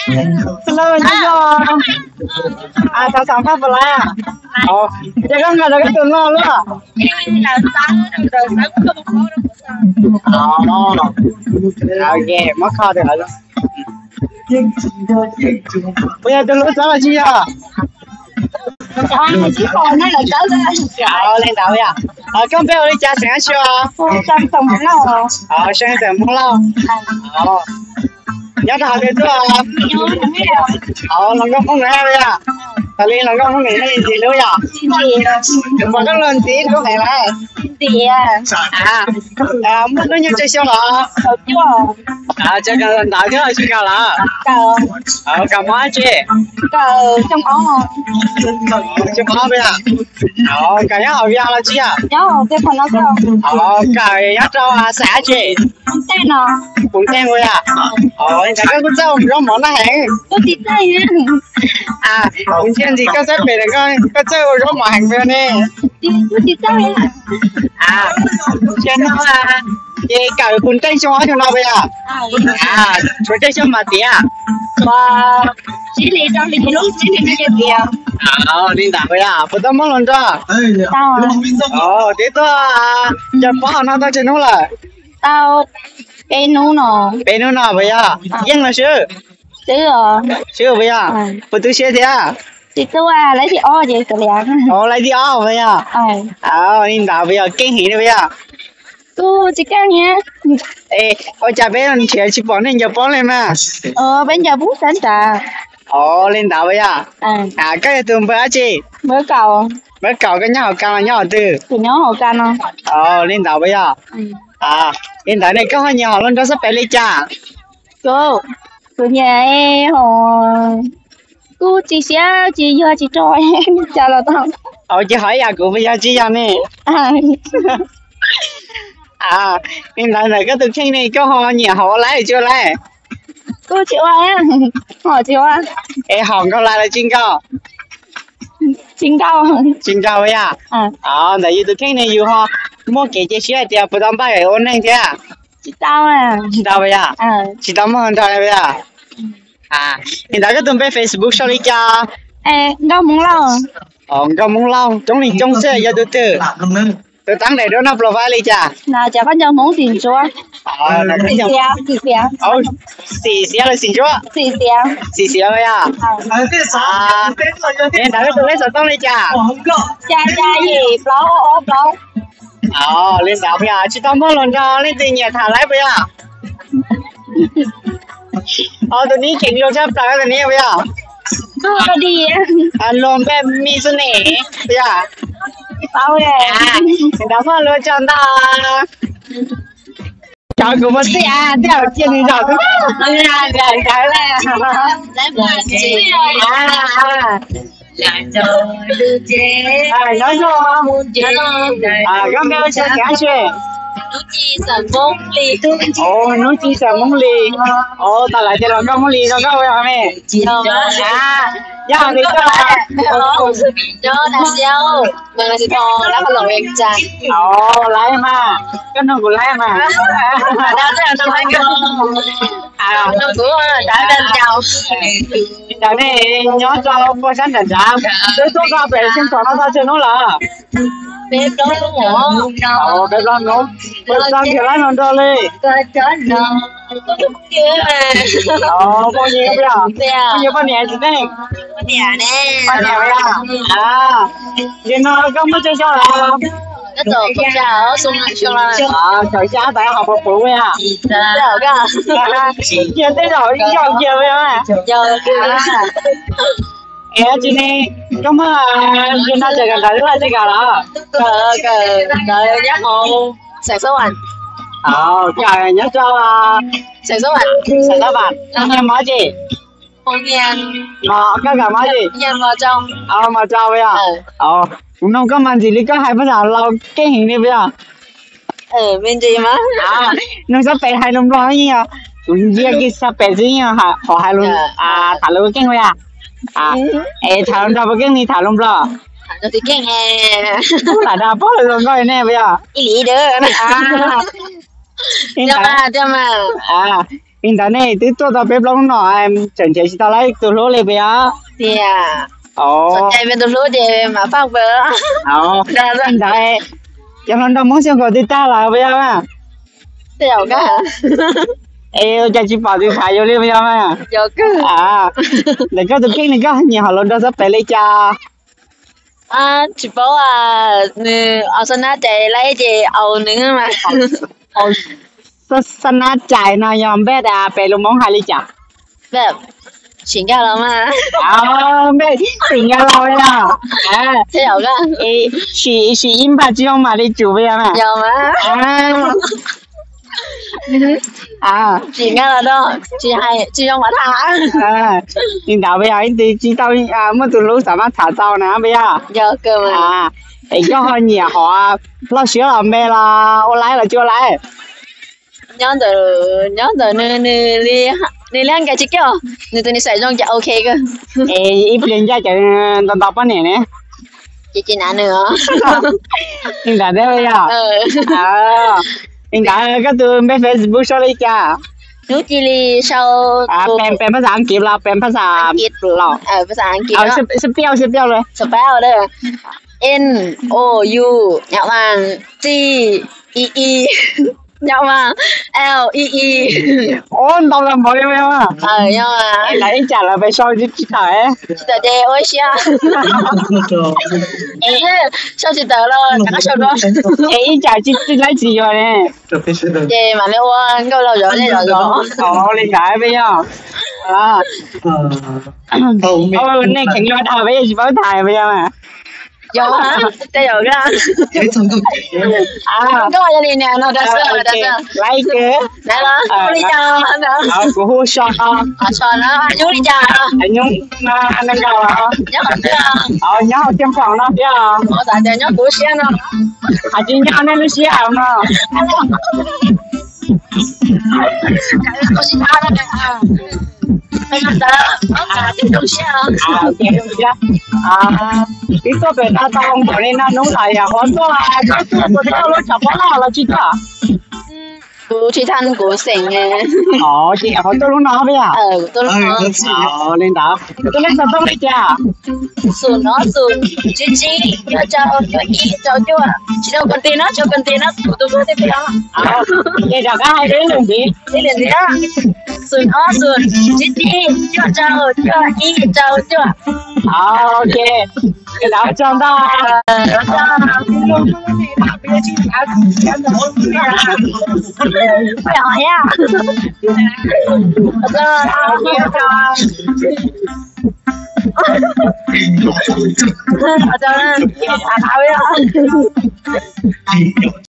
Hello, nyob zoo. Xav xav phaj puas laib? Ces koj nqa rau koj tus noj luaj. Ok, muab kho rau lawv. Puas yog tus hlub txob los tsis yog? Li ntawd yom. Koj npe hu li cas xeem dab tsi os? Xeem Hmoob Lauj. Nyob rau qhov twg tuaj? Hluas nkauj Hmoob nws yog, tas li hluas nkauj Hmoob nws ntxim hlub yom? Puas koj luag ntxim hlub heev lawm? Muaj hnub nyoog tsawg xyoo los? Tsawg kawg ntawd thiab tsis kawg lawm? Kawg mob tsi? Kawg mob yom? Kawg nyob hauv Vias los tsis yog? Kawg nyob rau xeem dab tsi? Puv Nteeg yom? Li ntawd koj kuj txawj ua zaub mov noj heev. Kuv ntsia ntxim koj txawj pem, koj txawj ua zaub mov heev li ne. Ces no ces kawm puv nteeg xyoo ob xyoo no puas yog? Tshuav tsawg xyoo mas tiav? Li ntawd puas yog? Puas tau muaj hluas nraug? Twb tuaj ncaws pob hauv no tau tsawg hnub lawm? Tau peb hnub no. Peb hnub no puas yog? Yeej los swb? Swb puas yog? Puas tu siab thiab? Tsis tu, laib thib ob ces kav liam. Laib thib ob puas yog? Li ntawd puas yog keej heev li puas yog? Kuj tsis keej thiab. Ua cas peb nrhiav tsis pom nej ncaws pob li mas? Peb ncaws pob sab nrad. Li ntawd puas yog? Koj yog tus npawb dab tsi? Npawb kaum. Npawb kaum, koj nyob hauv kas los nyob hauv twg? Kuv nyob hauv kas no. Li ntawd puas yog? Li ntawd ne koj ho nyiam hom hluas nraug sab pem li cas? Kuv, kuv nyiam hom, kuj tsis siab tsis yuag tsis rog cas los tau. Ces hom ib yam kuv puas yog tsis yog ne? Li ntawd ntawm koj tus kheej ne koj ho nyiam hom ua laib tsis ua laib? Kuj tsis ua, hom tsis ua. Es hom nkaug lais los tsis nkaug? Tsis nkaug. Tsis nkaug puas yog? Ntawm yus tus kheej ne yus ho muaj kev cia siab hais tias puas tau npaj ua neej thiab? Tsis tau. Tsis tau puas yog? Tsis tau muaj hluas nraug puas yog? Li ntawd koj tus npe Facebook sau li cas? Nkauj Hmoob Lauj. Nkauj Hmoob Lauj, coob li coob xwb, yog tus twg? Tus tab daim duab noj profile li cas? Cov koj nco Hmoob Xim Ntsuab. Xim Xiav los Xim Ntsuab? Xim Xiav puas yog? Li ntawd koj tus lej xov tooj li cas? Xya xya yim plaub ob plaub. Li ntawd puas yog? Tsis tau muaj hluas nraug, leej twg nyiam tham laib puas yog? Tus nib ceev luag tshaj plaws tus nib puas yog? Luag npe me xwb ne, puas yog? Li ntawd muaj lus tsaug ntau. Cov kuv muaj txij av thiab cia nws zaum tus ntawd. Nyob zoo, koj npe hu li cas? Hnub Ci Xam Hmoob Lis. Hnub Ci Xam Hmoob Lis. Ua tas lawm ces los nkauj Hmoob Lis zoo nkauj ua me. Nyob hauv twg tuaj? Laib mas, koj nug kuv laib mas. Cov nej nyob rau puag sab nram nrad, twb tuaj koj pem xeev txom no tau tsawg hnub lawm? Peb plaub hnub, puas tau nrhiav laib hluas nraug li? Poj niam puas yog? Poj niam, poj niam tsis teb. Poj niam puas yog? Nim no koj muaj tsawg xyoo lawm? Kaum xya tas ho puas puv puas yog? Cia tej zaum ib zaug cia puas yog? Es tsis ne, koj muaj li no tseem kawm ntawv laj tsis kawm los? Kawm ntawv nyob hauv Xais Xob Vam. Nyob rau Xais Xob Vam, nyiag mov ces? Mov, koj kawm mov ces? Mov rau puas yog? Kuv nug koj mas ntxim li koj hais puas yog, laus keej heev li puas yog? Nug sab pem hais lus Nplog yeej yog, kuv ntsia kiag sab pem xwb yeej yog qhov hais lus, tham lus keej puas yog? Es tham hluas nraug puas keej li tham lus Nplog? Lam dag paub lus Nplog nej puas yog? Li ntawd, Li ntawd nej twb tuaj tau peb plaub hnub no, tseem nrhiav tsis tau lawv tus hlub li puas yog? Tiag. Txom nyem peb tus hlub ces mam paj pawg. Li ntawd, cov hluas nraug Hmoob Xiaus Khaum twb tag lawm puas yog? Es ua cas tsis pom tus tham yus li puas yog? Ntawm koj tus kheej ne, koj nyiam hom hluas nraug txog pem li cas? Tsis paub, nws au xab nab cais laib ces au nws mas. Xab nab cais no yog npe pem lus Hmoob hais li cas? Npe sim nkag los mas. Npe sim nkag los yog. Sim ib npag tsis zoo mam li tsum puas yog? Sim nkag los, tsis zoo mam tham. Li ntawd puas yog, ib tug tsis tau muaj tus hlub xav mas tham tau na puas yog? Es koj ho nyiam hom loj siab los me los ua laib los tsis ua laib? Nyob ntawm, nyob ntawm nws, nws, nws liab nkaus tsis kiag, nws tus niam xaim zoo ces ok kawg. Es ib pliag ncaj ces nto nto poj niam ne. Ces tsis nav nws os. Li ntawd ne yog. Li ntawd koj tus npe Facebook sau li cas? Hnub Cia Li sau. Pes phas xas Askiv los pes phas xas Los? Xws piaj, xws piaj los. N O U nyob mas T E E nyob mas L E E. Ntau los npaum li. Lawv ib tsam lawv pes sau tsis tawm. Tsis tawm ces ua siab. Sau tsis tawm los rov qab sau dua. Es ib tsam tsis laib tsis yuav ne. Ces mam li ua nkauj laug zov zej zov zos. Li ntawd peb yog. Nej kheev yuav dag peb yeej tsis paub tham peb yog. Yog, tej zaum nkauj yog li niam no. Laib kawg. Li cas? Kuv hu So no. So no, nyob li cas? Nyob nees nkaum. Nyob qhov twg? Nyob hauv Tiaj Phoom no thiab. Nyob kuv siab no. Hais tsis nyob nej lub siab no. Twb tuaj pem tau tau npaum li no hnub lawm, yog qhov tuaj, tuaj lub tshav pob loj los tsis tuaj? Kuv tsis tau kuv xeem. Ces qhov tuaj lub no peb yog? Li ntawd. Tus lej xov tooj li cas? Xum ob xum tsib tsib cuaj rau cuaj ib rau cuaj. Tsis tau konti no, tsis tau konti no, kuv tus koj tej pem os. Ces rov qab hais ib lwm ntxiv. Ib lwm ntxiv. Xum ob xum tsib tsib cuaj rau cuaj ib rau cuaj. Ok. Ua tsaug ntau.